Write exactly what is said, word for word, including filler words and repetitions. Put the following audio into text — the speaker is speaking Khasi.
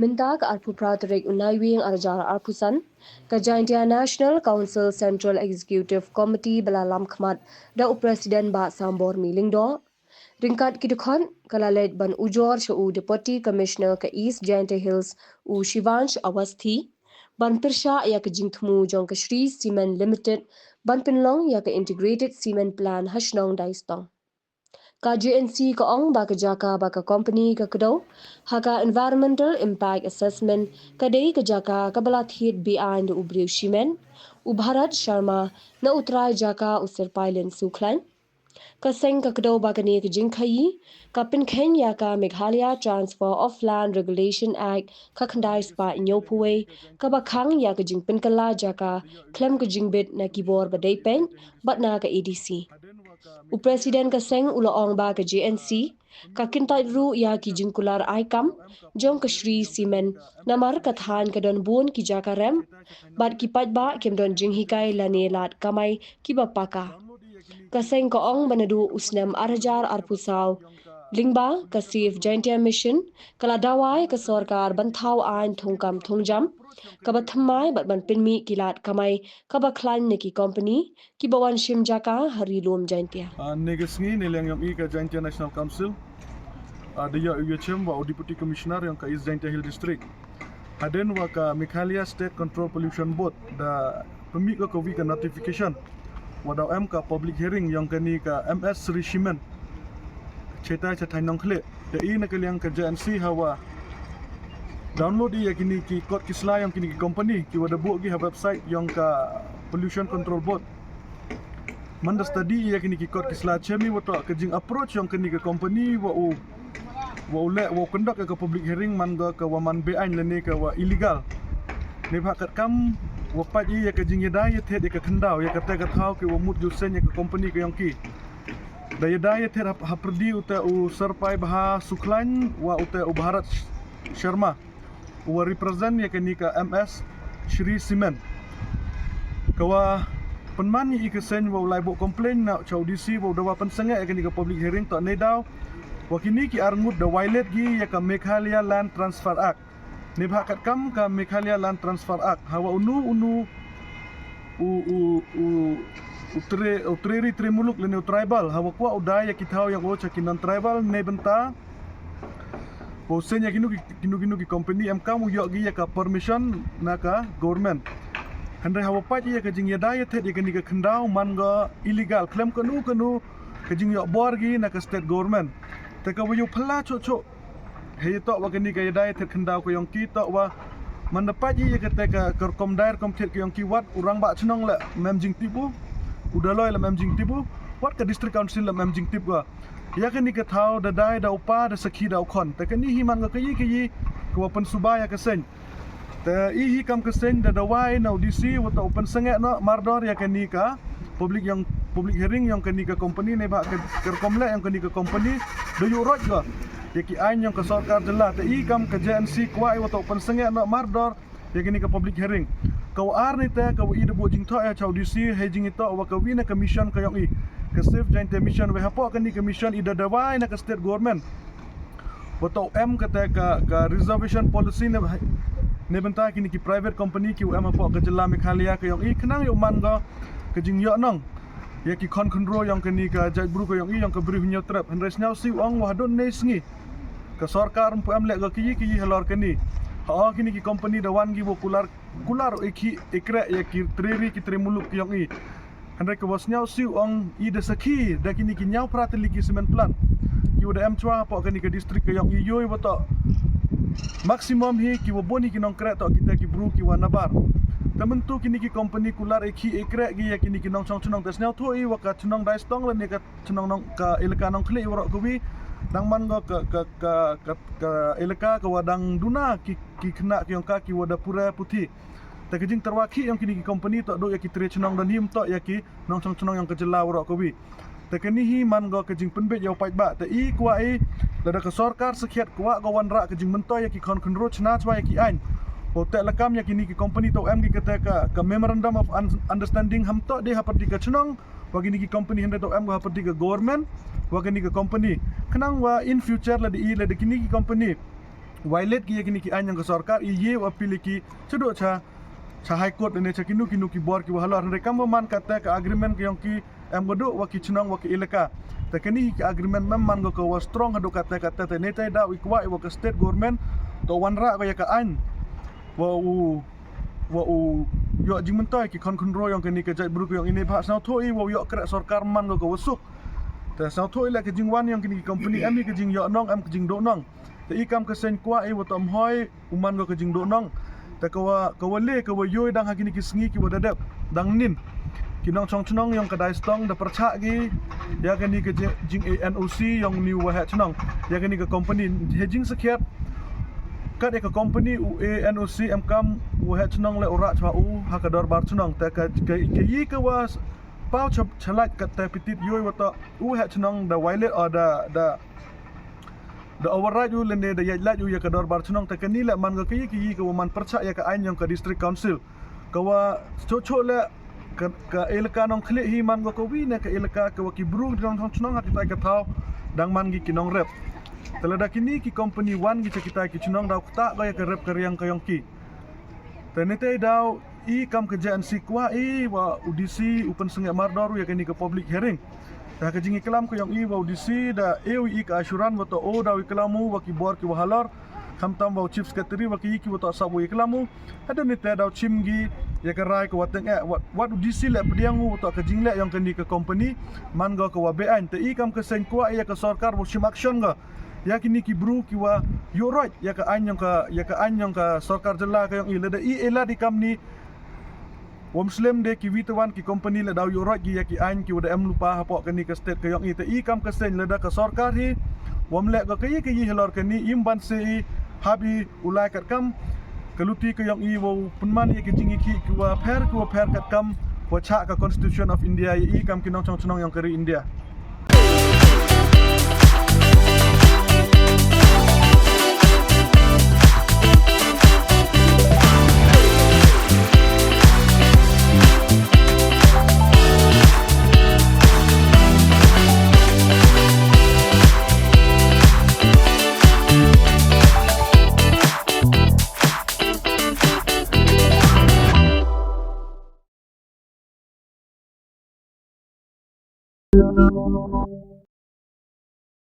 Mynta ka arphew phra tarik u Naiwieng arhajar arphew san, ka Jaintia National Council Central Executive Committee ba la lam khmat da u President Bah Sambor Myllyngdoh. Ryngkat ki dkhot, ka la leit ban ujor sha u Deputy Commissioner ka East Jaintia Hills, u Shivansh Awasthi, ban pyrshah ïa ka jingthmu jong ka Shree Cement Limited ban pynlong ïa ka Integrated Cement Plant ha shnong Daistong. Ka J N C ka ong ba ka jaka ba ka company ka kdew ha ka Environmental Impact Assessment ka dei ka jaka kaba la thied be-aiñ da u briew shimet, u Bharat Sharma, na u trai jaka u Sir Pailin Sukhlain. Ka seng ka kdew ba kane ka jingkhaïi ka pynkheiñ ïa ka Meghalaya Transfer of Land Regulation Act ka khyndai spah hynñiewphew wei, kaba khang ïa ka jingpynkylla jaka khlem ka jingbit na ki bor ba dei peit bad na ka A D C. U President ka seng u la ong ba ka J N C ka kyntait ruh ïa ki jingkular ai kam jong ka Shree Cement, namar ka thaiñ ka don bun ki jaka rem bad ki paidbah kim don jinghikai lane lad kamai kiba paka. Ka seng ka ong ba naduh u snem arhajar arphew saw lyngba ka Save Jaintia Mission ka la dawa ïa ka sorkar ban thaw aiñ thungkam thungjam kaba thymmai bad ban pynmih ki lad kamai kaba khlaiñ na ki company kiba wan shim jaka ha Ri Lum Jaintia. Ah, ne ka sngi ne liang yong i ka Jaintia National Council, ah, da ïoh u ïachem wa u Deputy Commissioner yong ka East Jaintia Hill District. Hadien wa ka Meghalaya State Control Pollution Board da pynmih ka kawi ka notification wa da em ka public hearing yong kani ka M S Shree Cement. Cheta cha thaiñ Nongkhlieh. Da i na ka liang ka J N C hawa download i ïa kini ki kot ki sla yong kini ki company ki wa da buh ki ha website yong ka Pollution Control Board. Man da study i ïa kini ki kot ki sla chem i wa toh ka jing approach yong kini ki company wa u wa u leh wa u conduct ïa ka public hearing man ga ka wa man be-aiñ lane ka wa illegal. Ne bha kat kam wa pait i ïa ka jing ïada ïathied ïa ka khyndaw ïa ka te ka thaw ki wa mut ju seng ïa ka company ka yong ki. Da ïada ïathied ha pyrdi u te u Sir Paibha Sukhlain wa u te u Bharat Sharma u wa represent ïa kani ka M S Shree Cement. Ka wa pynman i ka seng wa u lai buh complain na cha u D C wa u da wa pynsangeh ïa kani ka public hearing toh ne daw wa kini ki arngut da violate ki ïa ka Meghalaya Land Transfer Act. Ne bha kat kam ka Meghalaya Land Transfer Act hawa unu unu u u u u tre u tre ri tre muluk lane u tribal hawa kwah u da ïa ki thaw yong u cha ki non tribal ne bynta wa u seng ïa kinu kinu kinu ki company em kam u ïoh ki ïa ka permission na ka government. Hynrei hawa pait ïa ka jing ïada ïathied ïa kani ka khyndaw man ga illegal khlem kanu kanu ka jing ïoh bor ki na ka state government. Te ka wa ïoh phala chuh chuh. Hei toh wa kani ka ïada ïathied khyndaw ka yong ki toh wa man da pait ïa ka te ka rukom dai rukom thied ka yong ki wat u rangbah chnong la mem jingtip u u daloi la mem jingtip u wat ka district council la mem jingtip ka ïa kani ka thaw da dai da u pa da sakhi da u khon. Te kani hi man ka ka i ka i ka wa pynsuba ïa ka seng. Te i hi kam ka seng da dawai na u D C wa toh u pynsangeh noh mardor ïa kani ka public yong public hearing yong kani ka company ne bha ka rukom leh yong kani ka company da ïoh roi ka ïa ki aiñ yong ka sorkar jylla. Te i kam ka J N C kwah i wa toh u pynsangeh noh mardor ïa kani ka public hearing. Ka wa ar ni te ka wa i da buh jingthoh ïa cha u D C hei jing i toh wa ka wi na ka mission ka yong i ka Save Jaintia Mission wa hapoh kani ka mission i da dawai na ka state government. Wa toh em ka te ka ka reservation policy ne ne bynta kini ki private company ki wa em hapoh ka jylla Meghalaya ka yong i khnang ïoh man ga ka jing ïoh nong ïa ki khon khynro yong kani ka jaitbru ka yong i yong ka Bri Hynñiewtrep. Hynrei sniaw si ong wa hadon ne sngi ka sorkar mpu em leh ga ki ki halor kani. Ha kini ki company da wan ki wa kular kular i ki i kreh ïa ki tre ri ki tre muluk ki yong i. Hynrei ka wa sniaw si ong i da sakhi da kini ki ñiaw phra tylli ki cement plant ki wa da em chwa hapoh kani ka district ka yong i ïoh i wa toh maximum hi ki wa bun hi ki nongkreh toh kita ki bru ki wa nabar. Te myntu kini ki company kular i ki i kreh ki ïa kini ki nongchong chnong te sniaw thoh i wa ka chnong Daistong lane ka chnong nong ka elaka Nongkhlieh i wa roh ka wi dang man ga ka ka ka ka elaka ka wa dang duna ki ki khynnah ki yong ka ki wa da pura puthi. Te ka jingtyrwa ki yong kini ki company toh do ïa ki tre chnong don him toh ïa ki nongchong chnong yong ka jylla wa roh ka wi. Te kani hi man ga ka jingpynbeit ïa u paidbah te i kwah i lada ka sorkar sakhiat kwah ga wanrah ka jingmyntoi ïa ki khon khynro chna chwa ïa ki aiñ. Wa u teh lakam ïa kini ki company toh em ki ka te ka ka memorandum of understanding ham toh dei ha pyrdi ka chnong wa kini ki company hynrei to em ko ha pyrdi ka government wa kini ki company. Khnang wa in future lada i lada kini ki company violate ki ya kini ki aiñ yong ka sorkar, i ye wa appeal ki cha do cha cha High Court ne cha kino kino ki bor ki wa halor. Hynrei kam wa man kata ka agreement ka yong ki em ko do wa ki chnong wa ki elaka. Ta kini ki agreement mem man ko ka wa strong haduh kata kata, ta ne tai da i kwah i wa ka state government to wanrah ko ya ka aiñ wa u wa u yoh jingmyntoi ki khon khynro yong kini ka jaitbru ka yong i ne bha. Sngewthuh i wa u yoh kreh sorkar man ko ka wa suk. Ta sngewthuh i la ka jingwan yong kini ki company em i ka jingyoh nong em ka jingdoh nong. Ta i kam ka seng kwah i wa to em hoi u man ko ka jingdoh nong. Ta ka wa ka wa le ka wa yoi dang ha kini ki sngi ki wa da dep dang nin. Ki nongchong chnong yong ka Daistong da pyrchah ki ya kini ka jing, jing A N O C yong ni wa heh chnong ya kini ka company. He jing sakhiat kat ya ka company u A N O C em kam wa heh chnong le u rah chwa u ha ka dorbar chnong. Ta ka ka ka yi ka wa paw cha chalait kat ta pitit yoi wa to u heh chnong da violate o da da da override u lane da yaj laj u ya ka dorbar chnong. Ta kani le man ko ka yi ka yi ka wa man pyrchah ya ka aiñ yong ka district council. Ka wa choh choh le ka ka elaka Nongkhlieh hi man ko ka wi ne ka elaka ka wa ki bru ki nongchong chnong ha ki tai ka thaw dang man ki ki nongrep. Ta lada kini ki company wan ki cha ki tai ki chnong daw kata ko ya ka rep ka riang ka yong ki. Ta ne tai daw i kam ka J N C kwah i wa u D C u pynsngewmar dor u ya kani ka public hearing. Ta ka jingiklam ka yong i wa u D C da e u i ka assurance wa to o daw iklam u wa ki bor ki wa halor. Khamtam wa u chief secretary wa ki i ki wa to sap u iklam u. Hada ne tai daw chim ki ya ka rai ka wa teng eh wa u D C le pdiang u wa to ka jingle yong kani ka company man ko ka wa be aiñ. Ta i kam ka seng kwah i ya ka sorkar wa shim action ko ya kini ki bru ki wa yoh roi ya ka aiñ yong ka ya ka aiñ yong ka sorkar jylla ka yong i. Lada i e lad i kam ni wam slem de ki wi te wan ki company le daw yoh roi ki ya ki aiñ ki wa da em lupa hapoh kani ka state ka yong i. Ta i kam ka seng lada ka sorkar hi wam le ko ka yi ka yi halor kani im ban se i hap i u lai kat kam ka luti ka yong i wa u pynman ya ki jingikhi ki wa pher ki wa pher kat kam wa chah ka Constitution of India ya i kam ki nongchong chnong yong ka ri India.